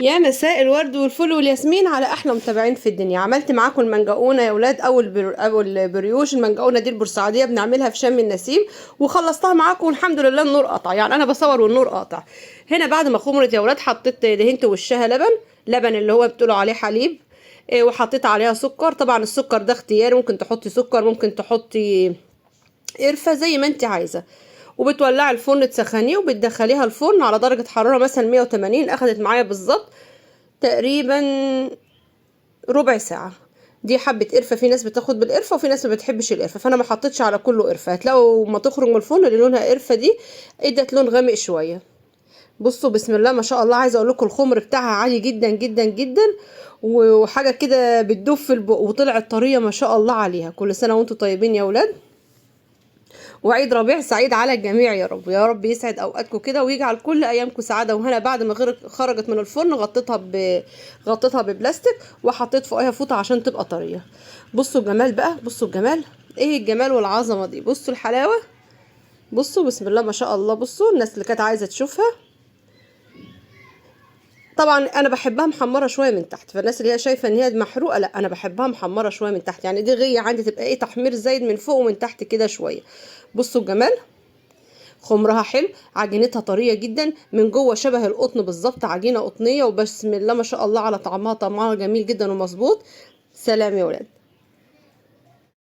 يا مساء الورد والفل والياسمين على احلى متابعين في الدنيا. عملت معاكم المنجقونه يا اولاد، اول بريوش المنجقونه دي البورسعيديه بنعملها في شم النسيم، وخلصتها معاكم والحمد لله. النور قطع، يعني انا بصور والنور قطع. هنا بعد ما خمرت يا اولاد حطيت دهنت وشها لبن، لبن اللي هو بتقولوا عليه حليب، وحطيت عليها سكر. طبعا السكر ده اختياري، ممكن تحطي سكر ممكن تحطي قرفه زي ما انت عايزه. وبتولعي الفرن تسخنيه وبتدخليها الفرن على درجه حرارة مثلا 180. اخدت معايا بالظبط تقريبا ربع ساعة. دي حبة قرفة، في ناس بتاخد بالقرفة وفي ناس ما بتحبش القرفة، فأنا ما حطيتش على كله قرفة. هتلاقوا ما تخرج من الفرن اللي لونها قرفة دي ادت لون غامق شوية. بصوا بسم الله ما شاء الله، عايزة اقول لكم الخمر بتاعها عالي جدا جدا جدا، وحاجة كده بتدوب في البق، وطلعت طرية ما شاء الله عليها. كل سنة وانتم طيبين يا ولاد، وعيد ربيع سعيد على الجميع يا رب. يا رب يسعد اوقاتكم كده ويجعل كل ايامكم سعادة وهنا. بعد ما خرجت من الفرن غطيتها ببلاستيك وحطيت فوقها فوطه عشان تبقى طرية. بصوا الجمال بقى، بصوا الجمال، ايه الجمال والعظمة دي، بصوا الحلاوة، بصوا بسم الله ما شاء الله. بصوا الناس اللي كانت عايزه تشوفها، طبعا انا بحبها محمرة شوية من تحت، فالناس اللي هي شايفه ان هي محروقة، لا انا بحبها محمرة شوية من تحت، يعني دي غيه عندي تبقى ايه تحمير زايد من فوق ومن تحت كده شوية. بصوا الجمال، خمرها حلو، عجينتها طرية جدا من جوه شبه القطن بالظبط، عجينه قطنيه، وبسم الله ما شاء الله على طعمها، طعمها جميل جدا ومظبوط. سلام يا ولاد.